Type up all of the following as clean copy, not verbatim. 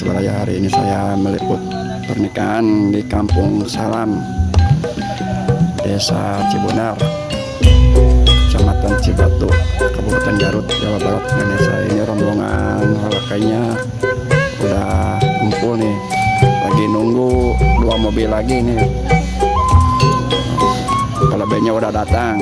Baraya. Hari ini saya meliput pernikahan di Kampung Salam, Desa Cibunar, Kecamatan Cibatu, Kabupaten Garut, Jawa Barat, Indonesia. Ini rombongan kayaknya udah kumpul nih, lagi nunggu 2 mobil lagi nih. Kalau udah datang.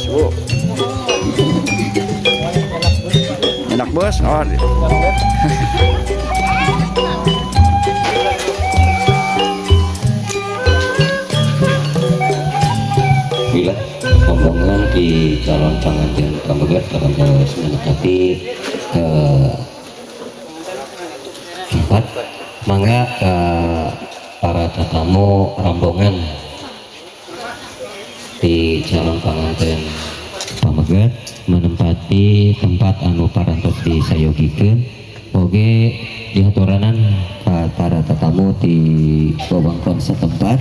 Bu. Enak bos. Oh. Bila rombongan di calon pengantin pameget terus mendekati ke tempat, mangga ke para tetamu rombongan di calon pengantin pameget menempati tempat anu parantos disayogikeun, oge dihaturanan ka para tetamu di wewengkon setempat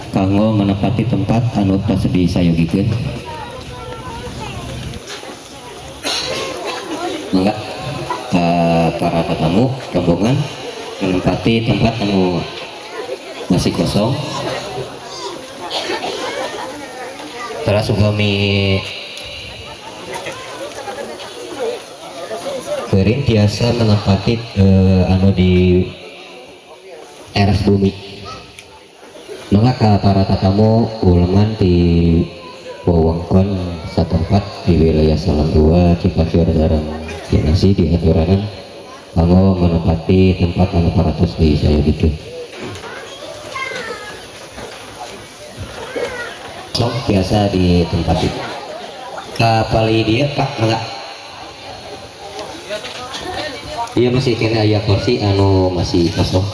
kanggo menempati tempat anu tos disayogikeun. Mangga ka para tetamu rombongan menempati tempat anu masih kosong. Terus upami kering tiasa menempati anu di teras bumi. Mangga ka para tetamu uleman di wewengkon setempat di wilayah Salam 2 Cipancur sareng Cinasi di haturanan kanggo menempati tempat anu parantos disayogikeun. Sok biasa di tempat itu. Kapali dia Pak, mangga. Iya masih kena aya kursi anu masih kosong.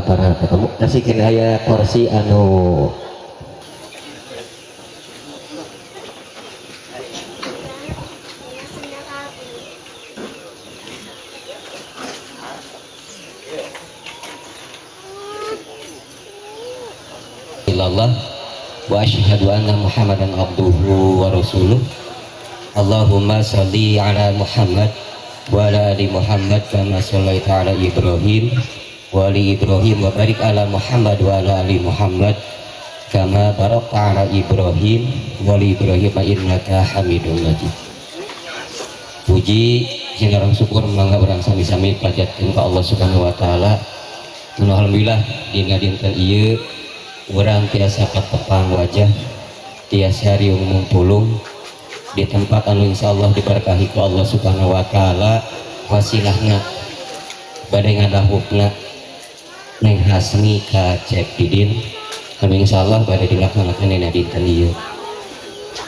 Para ketemu masih kena aya kursi anu illallah wa asyhadu anna Muhammadan abduhu wa rasuluh. Allahumma sholli ala Muhammad wa ala ali Muhammad kama shallaita ala Ibrahim wa ali Ibrahim wa barik ala Muhammad wa ala ali Muhammad kama barakta ala Ibrahim wa ali Ibrahim innaka Hamidum Majid. Puji sinareng syukur mangga urang sami-sami panjatkeun ka Allah Subhanahu wa taala. Alhamdulillah dina dinten ieu urang tiasa katepang wajah, tiasa riung mumpulung di tempat anu insyaallah diberkahi ku Allah Subhanahu wa taala. Wasilahna bade ngadahupna Neng Hasmi ka Cep Didin anu insyaallah bade dilaksanakeun dina dinten ieu.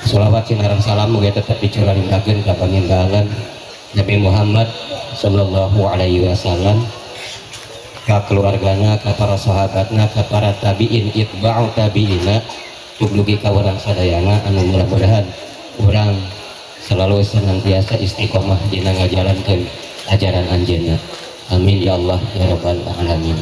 Sholawat sinareng salam mugi tetep dicurahkeun ka pangindalan Nabi Muhammad sallallahu alaihi wasallam, ka keluargana, ka para sahabatna, ka para tabiin itba'u tabiina, tuglugi ka urang sadayana anu mudah-mudahan urang selalu senantiasa istiqomah dina ngajalankeun ajaran anjeunna. Amin ya Allah ya rabbal alamin.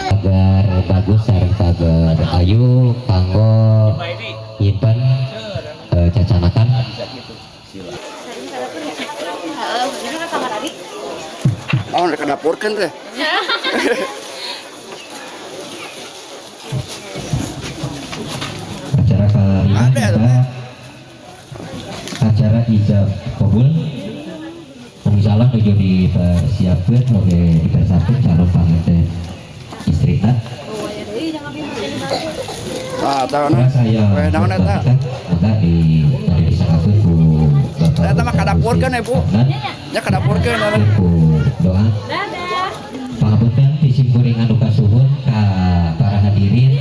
Agar bagus sareng pagar ayu kanggo nyimpen cacanakan. Oh, rek dapurkeun teh. Acara kelima Ada, kita acara ijab kabul. Misalnya nuju dipersiapkan, oke, dipersiapkan calon panganten istrina. Ah, tahu na. Saya Weh, naon eta? Maka di tadi disangkakeun ku Bapak Eta mah kadapurkeun, Ibu. Nya kadapurkeun eta. Ku doa. Pangapunten ti simkuring anu kasuhun ka para hadirin,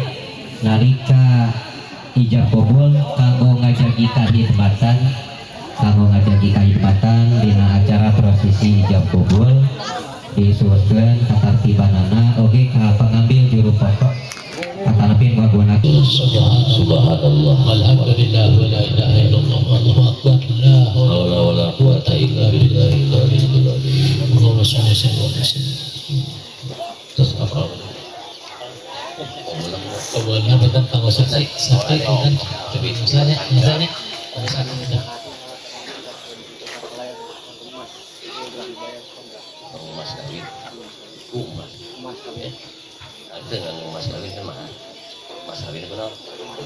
nalika ijab kabul kanggo ngajagi kahidmatan, kanggo ngajagi kahidmatan dina acara prosesi ijab kabul disuhunkeun katartibanana oge ka pengambil juru foto katanapin waguna. Subhanallah, Alhamdulillah, wa la ilaha illallah, wallahu akbar, la haula wala quwata illa billahil aliyyil azim. Allahumma sholli ala sayyidina. Terus apa? Kabulna benten kanggo saksi, saksi benten tapi misalnya misalnya kanggo saksi benten. Mas kawin ku emas. Ya. Ada nganggo mas kawin kan mahal. Mas kawin apa naon?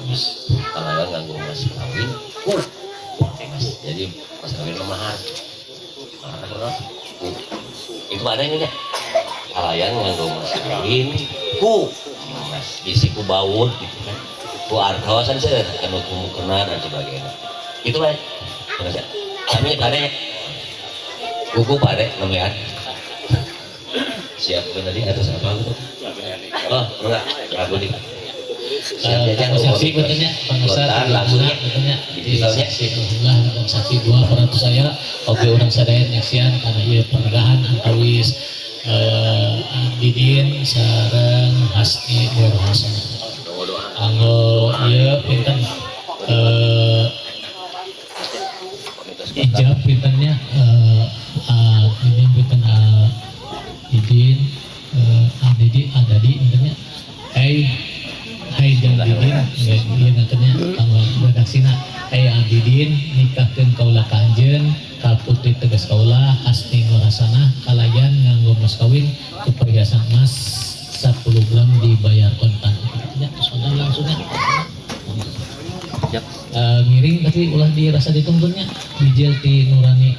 Mas. Kalau nganggo mas kawin ku emas. Jadi mas kawin mah mahal. Mahal apa naon? Ku. Itu ada yang kalayan nganggo mas kawin ku emas bisi ku baut gitu kan. Ku artos kan seueur anu ku mukena dan sebagainya. Itu bae. Kami pare buku pare namanya. Siap benar di atas apa gitu? Oh, enggak, ragu nih. Siap jajan Kanggo saksi bentennya, kanggo Lontar langsungnya. bentennya. Di Di saksi alhamdulillah dan saksi dua perantu saya oge urang sadaya nyaksian karena ieu pernikahan antawis Didin sareng Hasni Nur Hasanah. Anggo ieu pinten ijab pintennya Didin pinten Didin Adidi Adadi pintennya Hai Hai dan Didin ya ieu nantinya kanggo redaksina Hai Adidin nikahkeun kaula ka anjeun ka putri tegas kaula Hasni Nur Hasanah kalayan nganggo mas kawin ku perhiasan emas 10 gram dibayar kontan. Ya, terus langsungnya. Siap. Ngiring tapi ulah dirasa dituntunnya bijil ti nurani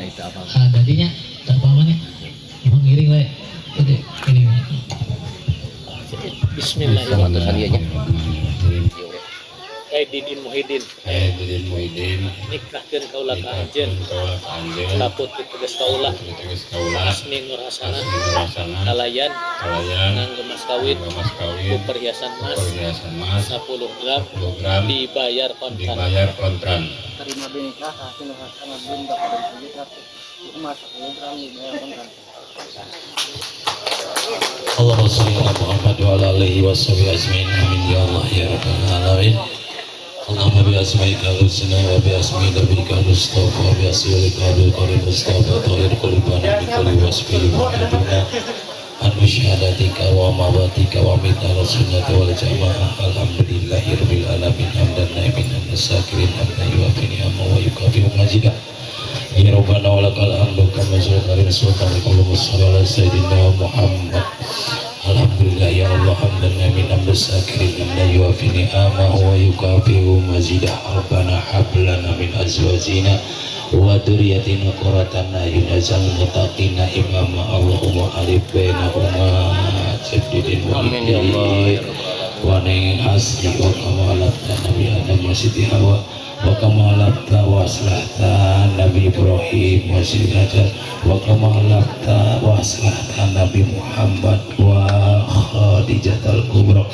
dadinya tak apa-apanya emang ngiring we gede ngiring. Bismillahirrahmanirrahim. Hai Didin Muhyiddin Hai Didin Muhyiddin nikahkeun kaula ka anjeun nikahkeun kaula ka anjeun ka putri tegas kaula putri tegas kaula Hasni Nur Hasanah Hasni Nur Hasanah kalayan kalayan nganggo mas kawin nganggo mas kawin ku perhiasan emas perhiasan emas 10 gram 10 gram dibayar kontan. Dibayar kontan. Terima nikah Hasni Nur Hasanah bin Bapak dari emas 10 gram dibayar kontan. Allahumma sholli ala Muhammad wa ala alihi wa sahbihi ajmain. Amin ya Allah ya rabbal alamin. Allahumma bi asma'ika al-husna wa bi asma'i nabiyika al-mustafa wa bi asma'ika al-karim mustafa tahir qulubana min kulli wasfin muhibbina an musyahadatika wa mawatika wa mitala sunnati wal jamaah. Alhamdulillahi rabbil alamin hamdan naimin hamdan sakirin hamdan yuafi ni'ama wa yukafi majidah. Ya Rabbana wa lakal hamdu kama sallallahu alaihi wa sayyidina Muhammad. Alhamdulillah ya Allah hamdan naimin hamdan sakirin hamdan yuafi ni'ama wa yukafi majidah. Rabbana hab lana min azwajina wa dzurriyyatina qurrata a'yun waj'alna muttaqina imama. Allahumma alif bainahuma jaddidin wa Amin ya Allah ya rabbal alamin. Wa ning asli wa kamalata Nabi Adam wa Siti Hawa wa kamalata wa aslahta Nabi Ibrahim wa Siti Hajar wa kamalata wa aslahta Nabi Muhammad wa Khadijah al-Kubra.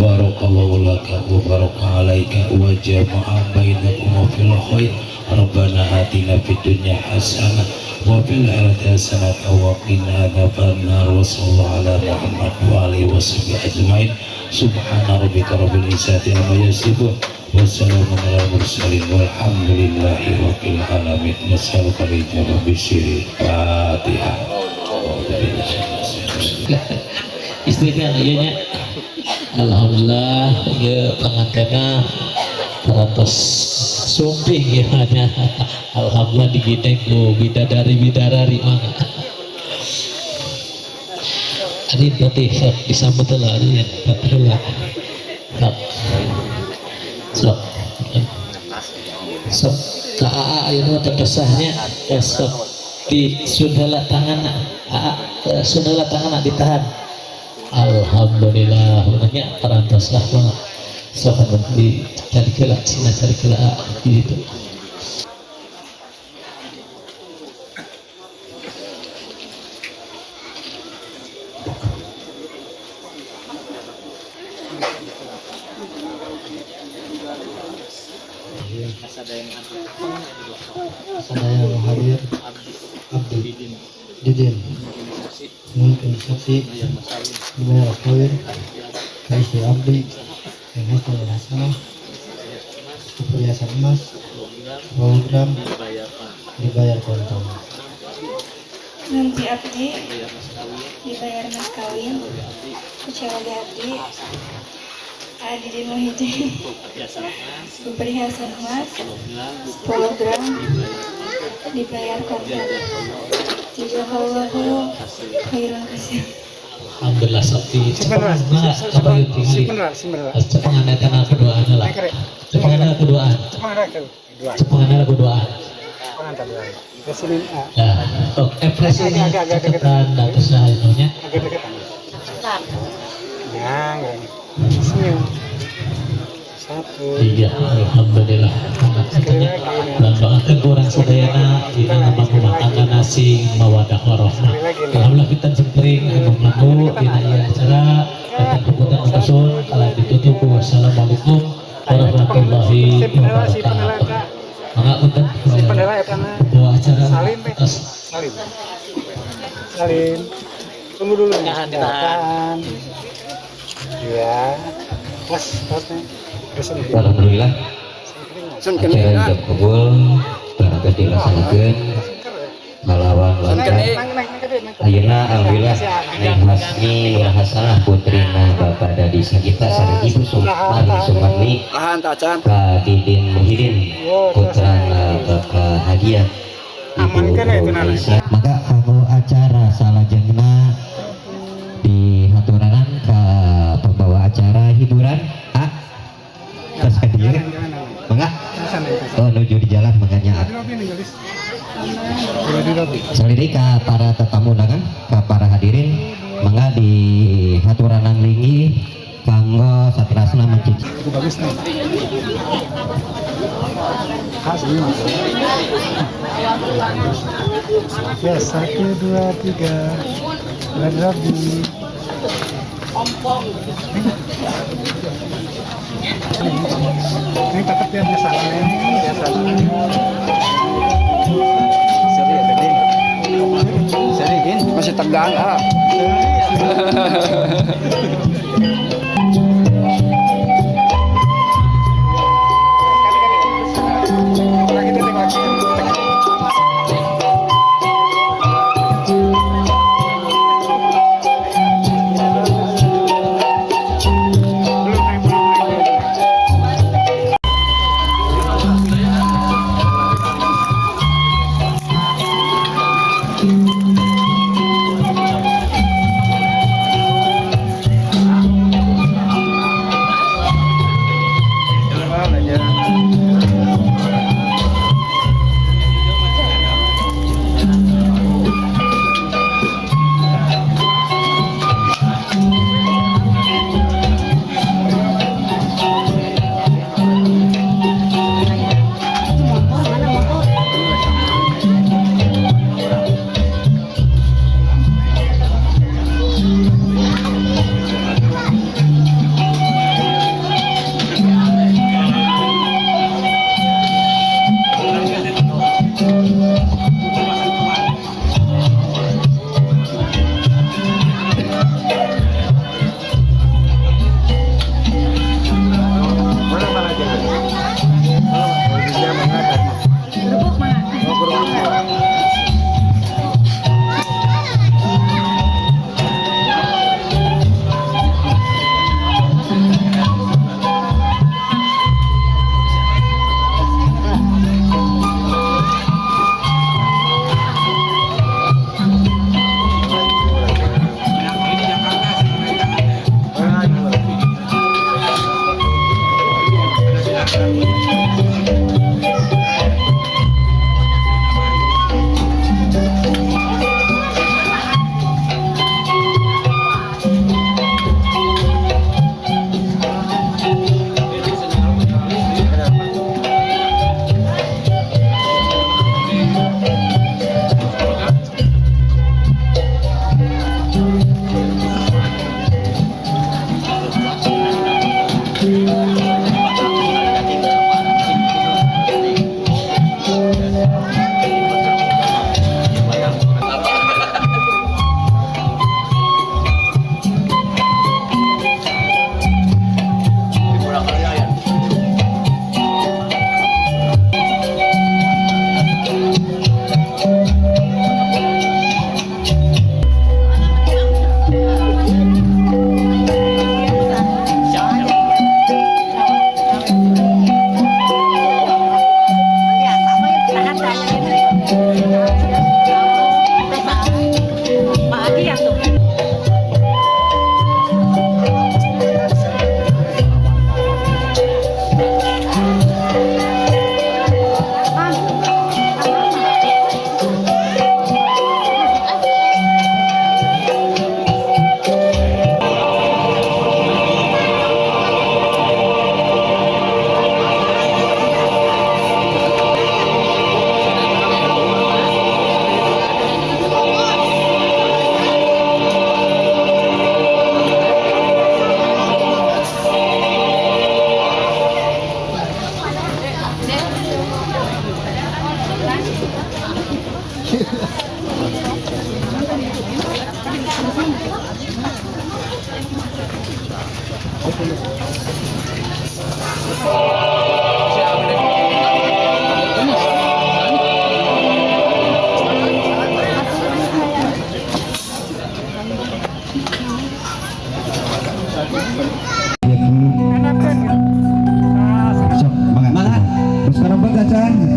Barakallahu laka wa baraka alaika wa jama'a bainakum fil khair. Rabbana atina fid dunya hasanah wa fil akhirati hasanah wa qina adzabannar. Wa sallallahu ala Muhammad wa alihi wasahbihi ajmain. Subhana rabbika rabbil izzati amma yasifun wa salamun alal mursalin walhamdulillahi rabbil alamin. Nas'aluka al-ijabah bi Fatihah. Istrinya ieu nya. Alhamdulillah ieu pangantena parantos sumping gimana. Alhamdulillah digideng ku bidadari bidadari mangga. Adin Patih sok disambut heula Adin Patih heula. Sok. Sok. Sok ka AA ayeuna terpesahnya sok di sun heula tanganna. AA sun heula tanganna ditahan. Alhamdulillah nya parantos lah mah. Sok anu dicari heula sina cari heula di ditu. Sadaya nu hadir abdi Didin mungkin saksi dibayar kawin ka istri abdi yang hasil hasanah perhiasan emas 10 gram dibayar kontan. Nanti abdi dibayar mas kawin kecuali abdi Didin Muhyiddin perhiasan emas 10 gram dibayar kontan. Jazakallahu khairan kasir. Alhamdulillah sok di cepengan mah kabayun tingali. Cepengan eta na keduaan lah. Cepengan na keduaan. Cepengan na keduaan. Nah, oh, ekspresinya ceketan da terus nya. Senyum. Satu. Tiga, alhamdulillah. Dan doakan kurang sadayana dina ngabang rumah tangga nasi mawadah warahmah. Alhamdulillah kita jempring anu mlaku dina ieu acara datang kebutuhan usul kalau ditutup wassalamualaikum warahmatullahi wabarakatuh. Mangga punten bawa acara atas. Salim. Salim. Tunggu dulu. Tahan. Ya. Pas, pas. Alhamdulillah acara ijab kabul barangkali dilaksanakeun ngalawan lancar. Ayeuna alhamdulillah Neng Hasni Nur Hasanah putrina Bapak Dadi Sagita sareng Ibu Sumari Sumarni ka Didin Muhyiddin putrana Bapak Hadiah Ibu Aisyah. Maka kanggo acara salajengna dihaturanan ka pembawa acara hiburan A terus ka dieu mangga oh nuju di jalan makanya saliri ka para tetamu undangan ka para hadirin mangga di haturanan linggih kanggo satrasna mencicip. Bagus nih. Ya, 1, 2, 3. Lagi. Ini tetap ya biasa. Biasa. Masih tegang ah.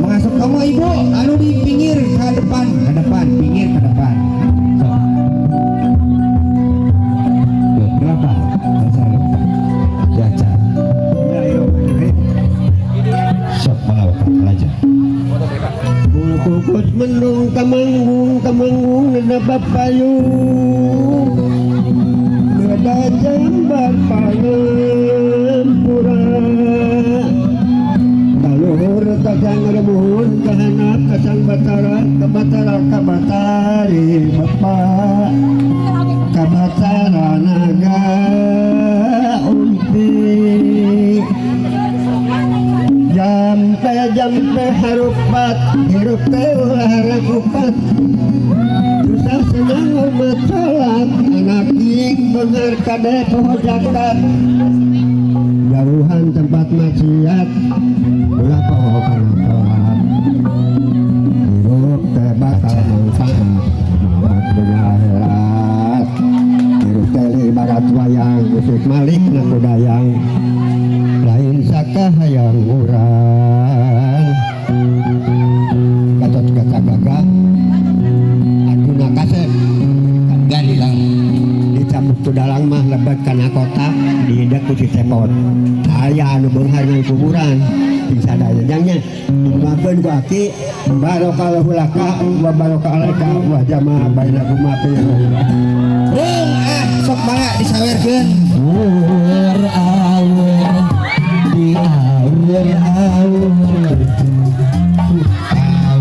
Masuk kamu ibu, anu di pinggir ke depan, pinggir ke depan. Sok. Berapa? Jaca. Sok mangga Bapak lanjut. Kukus mendung kamanggung kamanggung neda payung. Neda jambar pangampura. Kaluhur kasang remuhun kahanap kasang batara kabatara kabatari bapak kabatara naga unti jampe jampe harupat hirup teh ulah rakupat susah senang umat salat anak ing bener kade poho zakat jauhan tempat maksiat ulah poho kana sholat hirup teh bakal manfaat maut dunya akhirat hirup teh ibarat wayang usik malik na kudayang lain sakahayang urang Gatot Kaca gagah Arjuna kasep ganteng dicabut ku dalang mah lebet kana kotak diidak ku si cepot aya anu beunghar ngan kuburan sing sadaya jangnya dimakeun ku aki barokallahu laka wa baraka alaika wa jama'a bainakuma fi Rung ah sok mangga disawerkeun awur awur di awur awur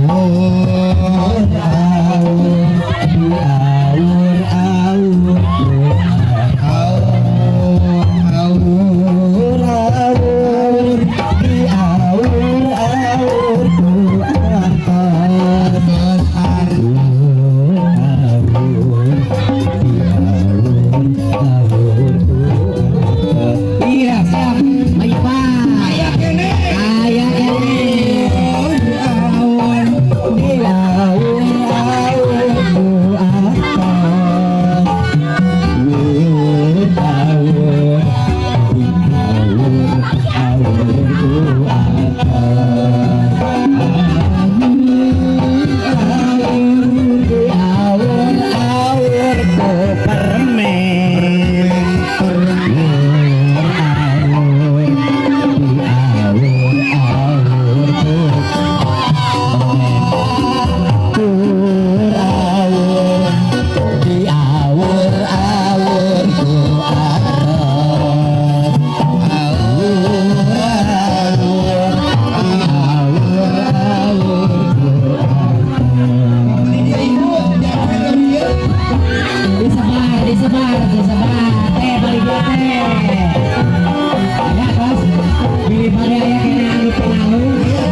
awur awur di awur awur awur awur di awur awur ku atas awur awur di awur awur ku atas. Iya siap Maipa aya kene aya kene awur di awur awur ku atas awur di awur awur ku atas di awur awur ku permen awur di awur awur ku awur di awur awur ku atas awur awur di awur awur ku Disebar, disebar, disebar. Teh balik dia teh. Ya, tos. Bilih pada aya kene anu pengaruh.